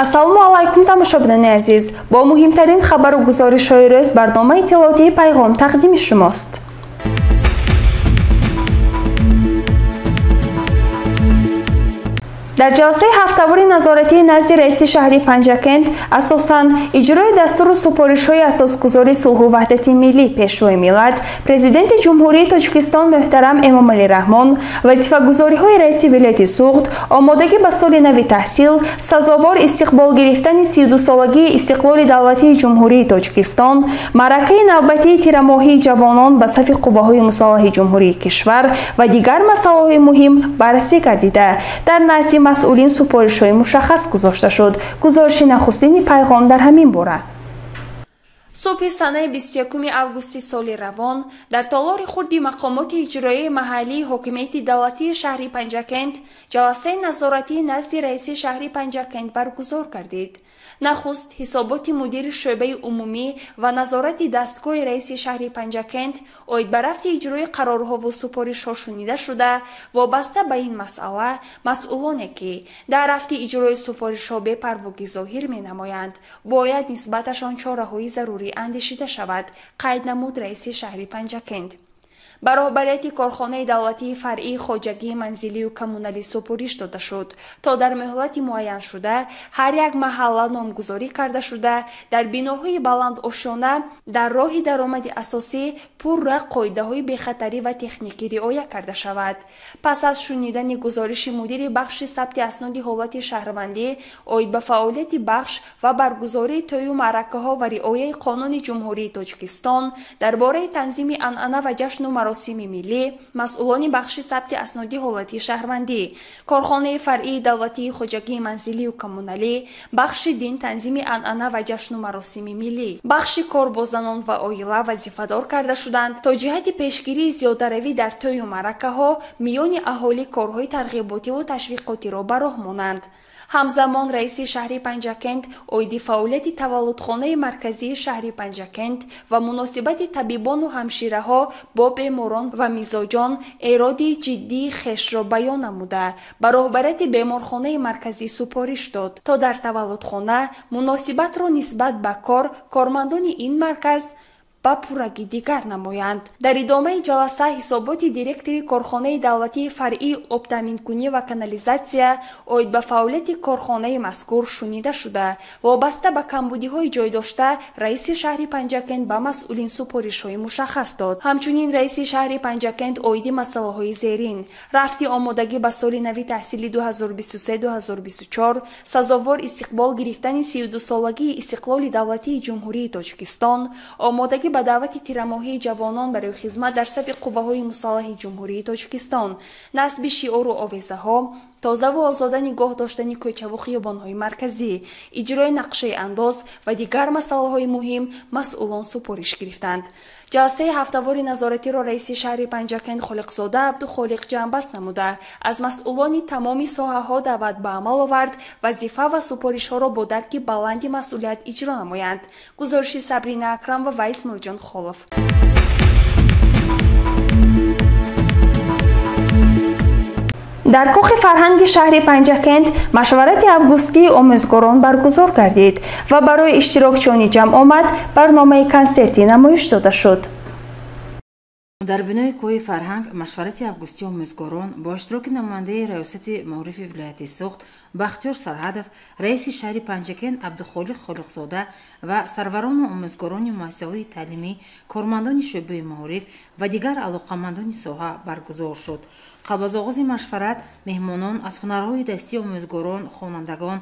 Ассалому алайкум, тамошобинони азиз. Бо муҳимтарин хабару гузоришҳои рӯз барномаи иттилоотии Пайғом тақдими шумост. Дар ҷаласаи ҳафтавори назоратии назди раиси шаҳри Панҷакент асосан иҷрои дастуру супоришҳои асосгузори сулҳу ваҳдати миллӣ, Пешвои миллат, Президенти Ҷумҳурии Тоҷикистон муҳтарам Эмомалӣ Раҳмон, вазифагузориҳои раиси вилояти Суғд, омодагӣ ба соли нави таҳсил, сазовор истиқбол гирифтани 32-солагии истиқлоли давлатии Ҷумҳурии Тоҷикистон, маъракаи навбатии тирамоҳии ҷавонон ба сафи қувваҳои мусаллаҳи ҷумҳурии кишвар ва дигар масъалаҳои муҳим баррасӣ гардида, дар назди масъулин супоришҳои мушаххас гузошта шуд. Гузориши нахустини Пайғом дар ҳамин бора. Субҳи санаи 21 августи соли равон дар толори хурди мақомоти иҷроияи маҳаллии ҳокимияти давлатии шаҳри Панҷакент ҷаласаи назоратии назди раиси шаҳри Панҷакент баргузор гардид. Нахуст ҳисоботи мудири шӯъбаи умумӣ ва назорати дастгоҳи раиси шаҳри Панҷакент оид ба рафти иҷрои қарорҳову супоришҳо шунида шуда, вобаста ба ин масъала масъулоне, ки дар рафти иҷрои супоришҳо бепарвогӣ зоҳир менамоянд, бояд нисбаташон чораҳои зарурӣ андешида шавад, қайд намуд раиси шаҳри Панҷакент. Ба роҳбарияти корхонаи давлатии фаръии хоҷагии манзилию коммуналӣ супориш дода шуд, то дар муҳлати муайяншуда ҳар як маҳалла номгузорӣ карда шуда, дар биноҳои баландошёна дар роҳи даромади асосӣ пурра қоидаҳои бехатарӣ ва техникӣ риоя карда шавад. Пас аз шунидани гузориши мудири бахши сабти асноди ҳолати шаҳрвандӣ оид ба фаъолияти бахш ва баргузории тӯю маъракаҳо ва риояи қонуни Ҷумҳурии Тоҷикистон дар бораи танзими анъана ва ҷашну маросими миллӣ, масъулони бахши сабти асноди ҳолати шаҳрвандӣ, корхонаи фаръии давлатии хоҷагии манзилию коммуналӣ, бахши дин, танзими анъана ва ҷашну маросими миллӣ, бахши кор бо занон ва оила вазифадор карда шуданд, то ҷиҳати пешгирии зиёдаравӣ дар тӯю маъракаҳо миёни аҳолӣ корҳои тарғиботиву ташвиқотиро ба роҳ монанд. Ҳамзамон раиси шаҳри Панҷакент оиди фаъолияти таваллудхонаи марказии шаҳри Панҷакент ва муносибати табибону ҳамшираҳо бо беморон ва мизоҷон эроди ҷиддии хешро баён намуда, ба роҳбарияти беморхонаи марказӣ супориш дод, то дар таваллудхона муносибатро нисбат ба кор кормандони ин марказ ба пуррагӣ дигар намоянд. Дар идомаи ҷаласа ҳисоботи директори корхонаи давлатии фаръии обтаъминкунӣ ва канализатсия оид ба фаъолияти корхонаи мазкур шунида шуда, вобаста ба камбудиҳои ҷойдошта раиси шаҳри Панҷакент ба масъулин супоришҳои мушаххас дод. Ҳамчунин раиси шаҳри Панҷакент оиди масъалаҳои зерин: рафти омодагӣ ба соли нави таҳсили 2023-2024, сазовор истиқбол гирифтани 32-солагии истиқлоли давлатии Ҷумҳурии Тоҷикистон, омодагӣ ба даъвати тирамоҳии ҷавонон барои хизмат дар сафи қувваҳои мусаллаҳи Ҷумҳурии Тоҷикистон, насби шиору овезаҳо, тозаву озода нигоҳ доштани кӯчаву хиёбонҳои марказӣ, иҷрои нақшаи андоз ва дигар масъалаҳои муҳим масъулон супориш гирифтанд. Ҷаласаи ҳафтавори назоратиро раиси шаҳри Панҷакент Холиқзода Абдухолиқ ҷамъбаст намуда, аз масъулони тамоми соҳаҳо даъват ба амал овард, вазифа ва супоришҳоро бо дарки баланди масъулият иҷро намоянд. Гузориши Сабрина Акрамова ва Исмоилҷон Холов. Дар кохи фарҳанги шаҳри Панҷакент машварати августии омӯзгорон баргузор гардид ва барои иштирокчиёни ҷамъомад барномаи консертӣ намоиш дода шуд. Дар бинои кӯҳи фарҳанг машварати августии омӯзгорон бо иштироки намояндаи раёсати маорифи вилояти Суғд Бахтиёр Сарҳадов, раиси шаҳри Панҷакент Абдухолиқ Холиқзода ва сарварону омӯзгорони муассисаҳои таълимӣ, кормандони шӯъбаи маориф ва дигар алоқамандони соҳа баргузор шуд. Қабл аз оғози машварат меҳмонон аз ҳунарҳои дастии омӯзгорон, хонандагон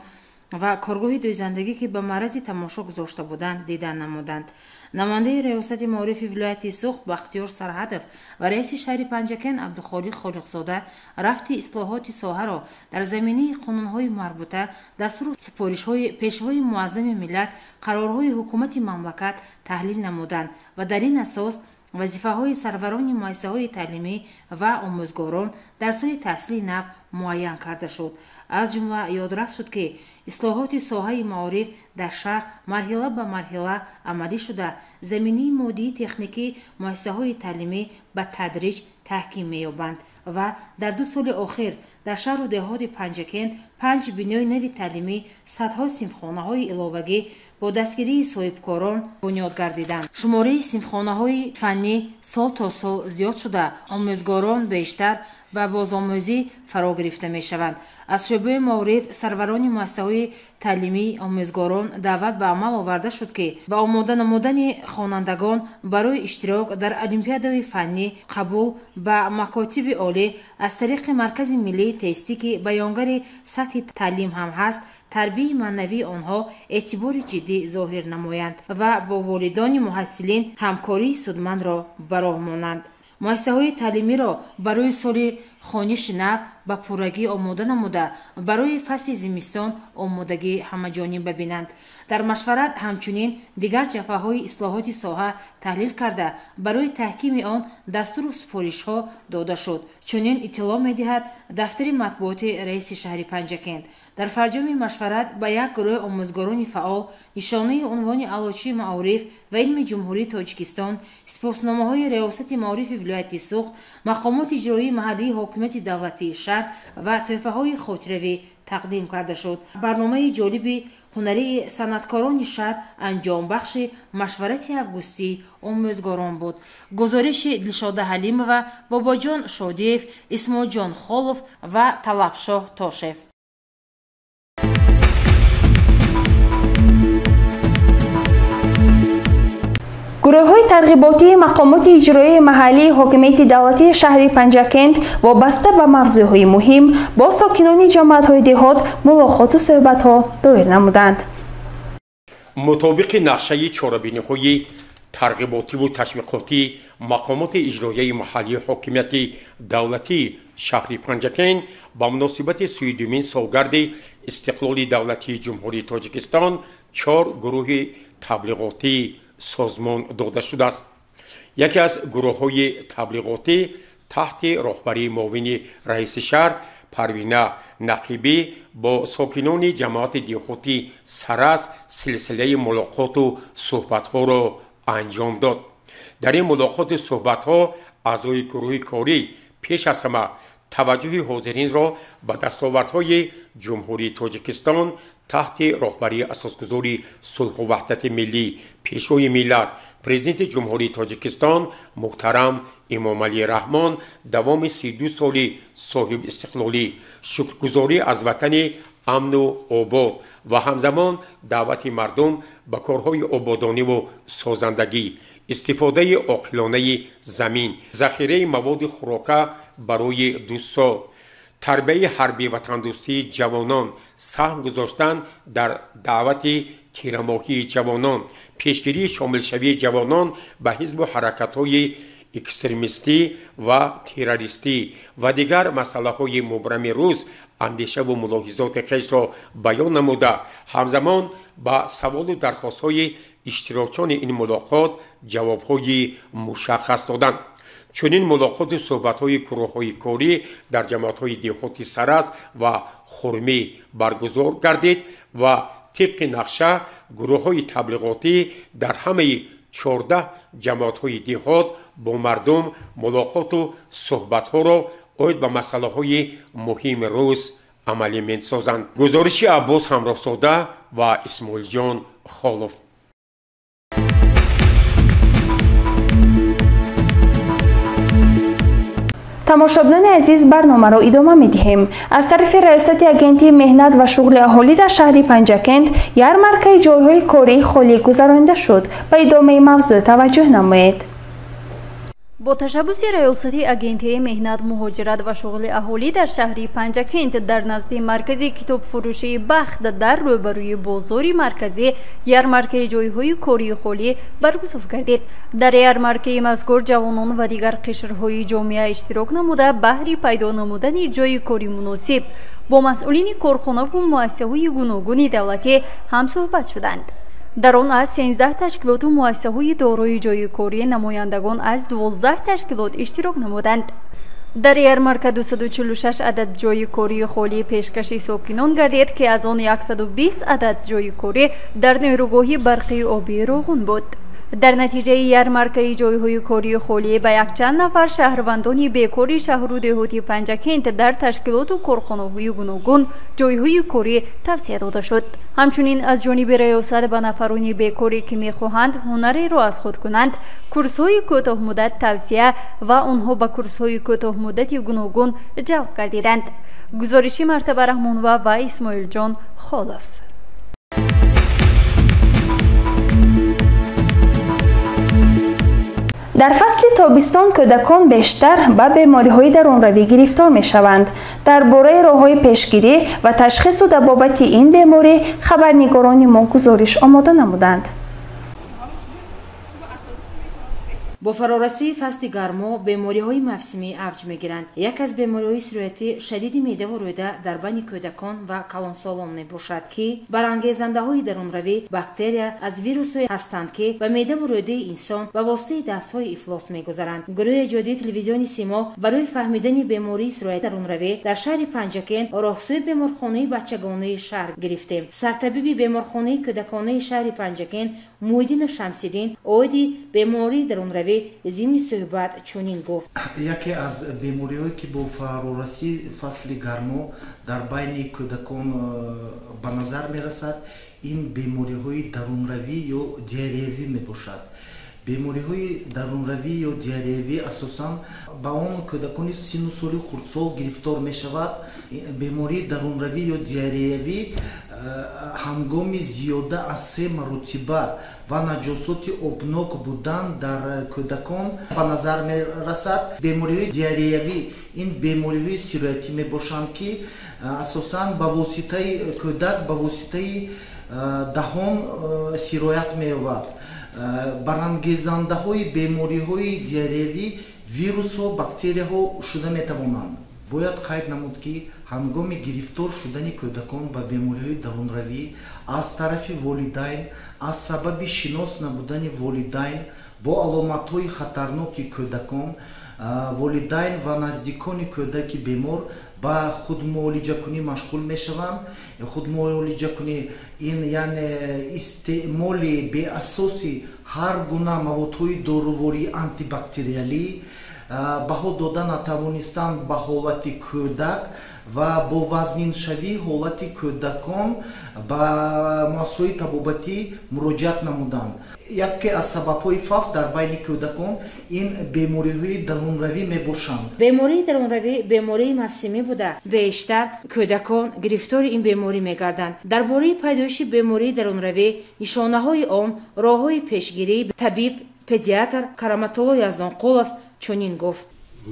ва коргоҳи дӯзандагӣ, ки ба маърази тамошо гузошта буданд, дидан намуданд. Намояндаи раёсати маорифи вилояти Суғд Бахтиёр Сарҳадов ва раиси шаҳри Панҷакент Абдухолиқ Холиқзода рафти ислоҳоти соҳаро дар заминаи қонунҳои марбута, дастуру супоришҳои Пешвои муаззами миллат, қарорҳои ҳукумати мамлакат таҳлил намуданд ва дар ин асос Вазифаҳои сарварони муассисаҳои таълимӣ ва омӯзгорон дар соли таҳсили нав муайян карда шуд. Аз ҷумла ёдрас шуд, ки ислоҳоти соҳаи маориф дар шаҳр марҳила ба марҳила амалӣ шуда, заминаи моддии техникии муассисаҳои таълимӣ ба тадриҷ таҳким меёбанд ва дар 2 соли охир дар шаҳру деҳоти Панҷакент 5 бинои нави таълимӣ, садҳо синфхонаҳои иловагӣ бо дастгирии соҳибкорон бунёд гардиданд. Шумораи синфхонаҳои фаннӣ сол то сол зиёд шуда, омӯзгорон бештар ба бозомӯзӣ фаро гирифта мешаванд. Аз шӯъбаи маориф, сарварони муассисаҳои таълимӣ, омӯзгорон даъват ба амал оварда шуд, ки ба омода намудани хонандагон барои иштирок дар олимпиадаҳои фаннӣ, қабул ба макотиби олӣ аз тариқи Маркази миллии тестӣ, ки баёнгари сатҳи таълим ҳам ҳаст, тарбияи маънавии онҳо эътибори ҷиддӣ зоҳир намоянд ва бо волидони муҳассилин ҳамкории судмандро ба роҳ монанд. Муассисаҳои таълимиро барои соли хониши нав ба пуррагӣ омода намуда, барои фасли зимистон омодагӣ ҳамаҷониба бинанд. Дар машварат ҳамчунин дигар ҷабҳаҳои ислоҳоти соҳа таҳлил карда, барои таҳкими он дастуру супоришҳо дода шуд. Чунин иттилоъ медиҳад дафтари матбуоти раиси шаҳри Панҷакент. Дар фарҷоми машварат ба як гурӯҳи омӯзгорони фаъол нишонаи унвони Аълочии маориф ва илми Ҷумҳурии Тоҷикистон, сипосномаҳои Риёсати маорифи вилояти Суғд, мақомоти иҷроии маҳаллии ҳокимияти давлатии шаҳр ва тӯҳфаҳои хотиравӣ тақдим карда шуд. Барномаи ҷолиби ҳунарии санъаткорони шаҳр анҷомбахши машварати августии омӯзгорон буд. Гузориши Дилшода Ҳалимова, Бобоҷон Шодиев, Исмоилҷон Холов ва Талабшоҳ Тошев. Гурӯҳҳои тарғиботии мақомоти иҷроии маҳаллии ҳокимияти давлатии шаҳри Панҷакент вобаста ба мавзӯъҳои муҳим бо сокинони ҷамоатҳои деҳот мулоқоту суҳбатҳо доир намуданд. Мутобиқи нақшаи чорабиниҳои тарғиботиву ташвиқотӣ мақомоти иҷроияи маҳаллии ҳокимияти давлатии шаҳри Панҷакент ба муносибати 32-мин солгарди истиқлоли давлатии Ҷумҳурии Тоҷикистон 4 гурӯҳи таблиғотӣ созмон дода шудааст. Яке аз гурӯҳҳои таблиғотӣ таҳти роҳбарии муовини раиси шаҳр Парвина Нақибӣ бо сокинони ҷамоати деҳоти Сарас силсилаи мулоқоту суҳбатҳоро анҷом дод. Дар ин мулоқоту суҳбатҳо аъзои гурӯҳи корӣ пеш аз ҳама таваҷҷӯҳи ҳозиринро ба дастовардҳои Ҷумҳурии Тоҷикистон таҳти роҳбарии асосгузори сулҳу ваҳдати миллӣ, Пешвои миллат, Президенти Ҷумҳурии Тоҷикистон муҳтарам Эмомалӣ Раҳмон давоми 32 соли соҳибистиқлолӣ, шукргузорӣ аз ватани амну обод ва ҳамзамон даъвати мардум ба корҳои ободониву созандагӣ, истифодаи оқилонаи замин, захираи маводи хӯрока барои 2 сол, тарбияи ҳарбии ватандӯстии ҷавонон, саҳм гузоштан дар даъвати тирамоҳии ҷавонон, пешгирии шомилшавии ҷавонон ба ҳизбу ҳаракатҳои экстремистӣ ва террористӣ ва дигар масъалаҳои мубрами рӯз андешаву мулоҳизоти хешро баён намуда, ҳамзамон ба саволу дархостҳои иштирокчони ин мулоқот ҷавобҳои мушаххас доданд. Чунин мулоқоту суҳбатҳои гурӯҳҳои корӣ дар ҷамоатҳои деҳоти Сарас ва Хурмӣ баргузор гардид ва тибқи нақша гурӯҳҳои таблиғотӣ дар ҳамаи 14 ҷамоатҳои деҳот бо мардум мулоқоту суҳбатҳоро оид ба масъалаҳои муҳими рӯз амалӣ месозанд. Гузориши Аббос Ҳамроҳзода ва Исмоилҷон Холов. Тамошобинони азиз, барномаро идома медиҳем. Аз тарафи Раёсати Агентии меҳнат ва шуғли аҳолӣ дар шаҳри Панҷакент ярмаркаи ҷойҳои кории холӣ гузаронида шуд. Ба идомаи мавзӯъ таваҷҷӯҳ намоед. Бо ташаббуси Раёсати Агентии меҳнат, муҳоҷират ва шуғли аҳолӣ дар шаҳри Панҷакент дар назди маркази китобфурӯшии Бахт дар рӯбарӯи бозори марказӣ ярмаркаи ҷойҳои кории холӣ баргузор гардид. Дар ярмаркаи мазкур ҷавонон ва дигар қишрҳои ҷомеа иштирок намуда, баҳри пайдо намудани ҷойи кори муносиб бо масъулини корхонаву муассисаҳои гуногуни давлатӣ ҳамсӯҳбат шуданд. Дар он аз 13 ташкилоту муассисаҳои дорои ҷойи корӣ намояндагон аз 12 ташкилот иштирок намуданд. Дар ярмарка 246 адад ҷойи кории холӣ пешкаши сокинон гардид, ки аз он 120 адад ҷойи корӣ дар нерӯгоҳи барқии обии Роғун буд. Дар натиҷаи ярмаркаи ҷойҳои кории холӣ ба якчанд нафар шаҳрвандони бекори шаҳру деҳоти Панҷакент дар ташкилоту корхонаҳои гуногун ҷойҳои корӣ тавсия дода шуд. Ҳамчунин аз ҷониби раёсат ба нафарони бекорӣ, ки мехоҳанд ҳунареро аз худ кунанд, курсҳои кӯтоҳмуддат тавсия ва онҳо ба курсҳои кӯтоҳмуддати гуногун ҷалб гардиданд. Гузориши Мартаба Раҳмонова ва Исмоилҷон Холов. Дар фасли тобистон кӯдакон бештар ба бемориҳои дарунравӣ гирифтор мешаванд. Дар бораи роҳҳои пешгирӣ ва ташхису табобати ин беморӣ хабарнигорони мо гузориш омода намуданд. Бо фарорасии фасли гармо бемориҳои мавсимӣ авҷ мегиранд. Як аз бемориҳои сироятӣ шадиди меъдаву рӯда дар байни кӯдакон ва калонсолон мебошад, ки барангезандаҳои дарунравӣ бактерия аз вирусҳое ҳастанд, ки ба меъдаву рӯдаи инсон ба воситаи дастҳои ифлос мегузаранд. Гурӯҳи эҷодии телевизиони Симо барои фаҳмидани бемории сирояти дарунравӣ дар шаҳри Панҷакент роҳсӯи беморхонаи бачагонаи шаҳр гирифтем. Сартабиби беморхонаи кӯдаконаи шаҳри Панҷакент Муҳиддинов Шамсиддин оиди бемории дарунравӣ зимни суҳбат чунин гуфт: яке аз бемориҳое, ки бо фарорасии фасли гармо дар байни кӯдакон ба назар мерасад, ин бемориҳои дарунравӣ ё диареявӣ мебошад. Бемориҳои дарунравӣ ё диареявӣ асосан ба он кӯдакони синну соли хурдсол гирифтор мешавад. Бемории дарунравӣ ё диареявӣ ҳангоми зиёда аз 3 маротиба ва наҷосоти обнок будан дар кӯдакон ба назар мерасад. Бемориҳои диареявӣ ин бемориҳои сироятӣ мебошанд, ки асосан ба воситаи кӯдак ба воситаи даҳон сироят меёбад. Барангезандаҳои бемориҳои диареявӣ вирусҳо, бактерияҳо шуда метавонанд. Бояд қайд намуд, ки ҳангоми гирифтор шудани кӯдакон ба бемориҳои дарунравӣ аз тарафи волидайн аз сабаби шинос набудани волидайн бо аломатҳои хатарноки кӯдакон, волидайн ва наздикони кӯдаки бемор ба худмуолиҷакунӣ машғул мешаванд. Худмуолиҷакунӣ ин яъне истеъмоли беасоси ҳар гуна маводҳои дорувории антибактериалӣ, баҳо дода натавонистан ба ҳолати кӯдак ва бо вазниншавии ҳолати кӯдакон ба муассисаҳои табобатӣ муроҷиат намуданд. Яке аз сабабҳои фавт дар байни кӯдакон ин бемориҳои дарунравӣ мебошанд. Бемории дарунравӣ бемории мавсимӣ буда, бештар кӯдакон гирифтори ин беморӣ мегарданд. Дар бораи пайдоиши бемории дарунравӣ, нишонаҳои он, роҳҳои пешгирӣ табиб педиатр Караматулло Яздонқулов чунин гуфт: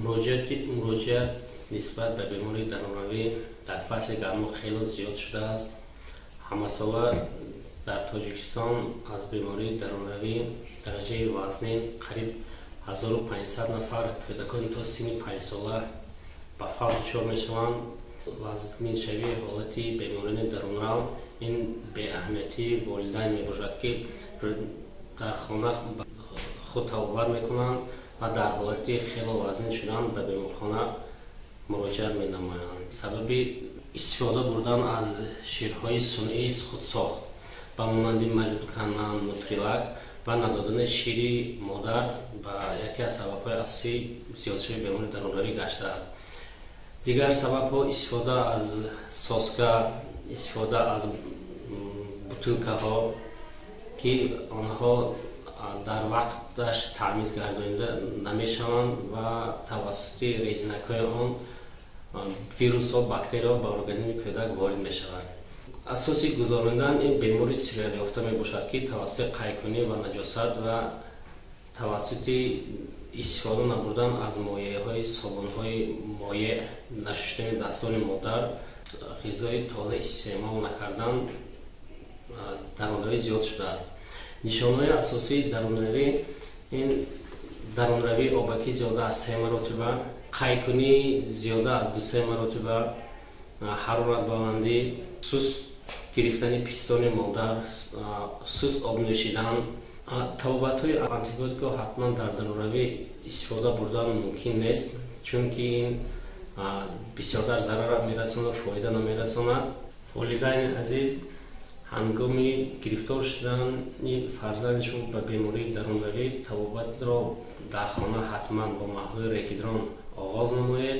муроҷиат нисбат ба бемории дарунравӣ дар фасли гармо хеле зиёд шудааст. Ҳамасола дар Тоҷикистон аз бемории дарунравӣ дараҷаи вазнин қариб 1500 нафар кӯдакон то синни 5 сола ба фавт дучор мешаванд. Вазниншавии ҳолати беморони дарунрав ин беаҳамиятии волидайн мебошад, ки дар хона худ табобат мекунанд ва дар ҳолати хело вазнин шудан ба беморхона муроҷиат менамоянд. Сабаби истифода бурдан аз ширҳои сунъии худсохт ба монанди малюткана, нутрилак ва надодани шири модар ба яке аз сабабҳои асосии зиёдшавии бемории дарунравӣ гаштааст. Дигар сабабҳо истифода аз соска, истифода аз бутылкаҳо, ки онҳо дар вақташ таъмиз гардонида намешаванд ва тавассути резинакҳои он вирусҳо, бактерияҳо ба организми кӯдак ворид мешаванд. Асоси гузаронидан ин бемории сироятёфта мебошад, ки тавассути қайкунӣ ва наҷосат ва тавассути истифода набурдан аз моеъҳои собунҳои моеъ, нашуштани дастони модар, ғизои тоза истеъмол накардан дарунравӣ зиёд шудааст. Нишонаҳои асосии дарунравӣ ин дарунравии обакӣ зиёда аз 3 маротиба, қайкунӣ зиёда аз 2-3 маротиба, ҳароратбаландӣ, суст Гирифтани пистони модар, суст об нӯшидан. Табобатҳои антибиотикро ҳатман дар дарунравӣ истифода бурдан мумкин нест, чунки ин бисёртар зарарро мерасонад, фоида намерасонад. Волидайни азиз, ҳангоми гирифтор шудани фарзанди шумо ба бемории дарунравӣ табобатро дар хона ҳатман бо маҳлули регидрон оғоз намоед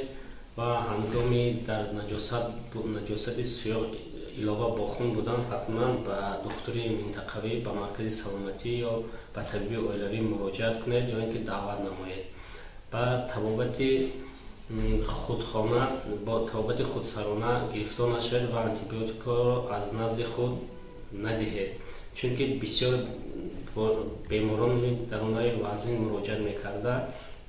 ва ҳангоми дар наҷосати сӯёқ илова бо хун будан ҳатман ба духтури минтақавӣ, ба маркази саломатӣ ё ба табиби оилавӣ муроҷиат кунед ё ин ки даъват намоед. Ба табобати худхона, бо табобати худсарона гирифтор нашавед ва антибиотикҳоро аз назди худ надиҳед, чунки бисёр беморони дарунаи вазин муроҷиат мекарда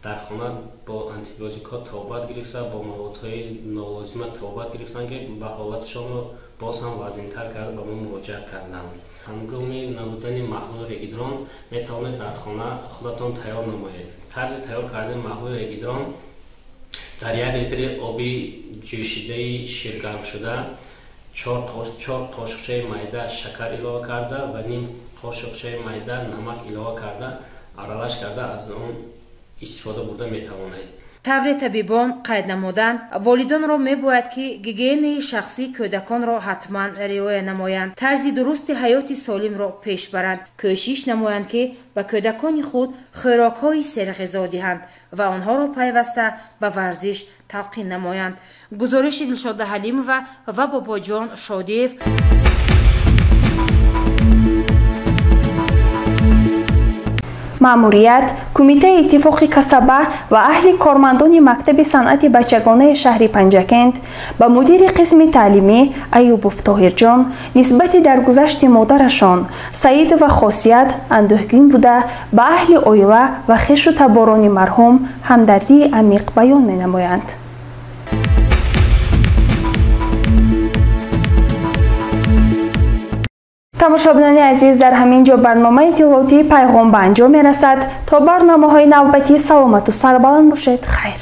дар хона бо антибиотикҳо табобат гирифта, бо маводҳои нолозима табобат гирифтанд, ки ба ҳолатшонро боз ҳам вазинтар карда ба мо муроҷиат карданд. Ҳангоми набудани маҳлули регидрон метавонед дар хона худатон тайёр намоед. Тарзи тайёр кардани маҳлули регидрон: дар 1 литри оби ҷӯшидаи ширгармшуда 4 қошуқчаи майда шакар илова карда ва ним қошуқчаи майда намак илова карда, аралаш карда аз он истифода бурда метавонед. Тавре табибон қайд намуданд, волидонро мебояд, ки гигиенаи шахсии кӯдаконро ҳатман риоя намоянд, тарзи дурусти ҳаёти солимро пеш баранд, кӯшиш намоянд, ки ба кӯдакони худ хӯрокҳои серғизо диҳанд ва онҳоро пайваста ба варзиш талқин намоянд. Гузориши Дилшода Ҳалимова ва Бобоҷон Шодиев. Маъмурият, Кумитаи иттифоқи касаба ва аҳли кормандони мактаби санъати бачагонаи шаҳри Панҷакент ба мудири қисми таълимӣ Аюбов Тоҳирҷон нисбати даргузашти модарашон Саидова Хосият андӯҳгин буда, ба аҳли оила ва хешу таборони марҳум ҳамдардии амиқ баён менамоянд. Тамошобинони азиз, дар ҳамин ҷо барномаи иттилоотии Пайғом ба анҷом мерасад. То барномаҳои навбатӣ саломату сарбаланд бошед. Хайр.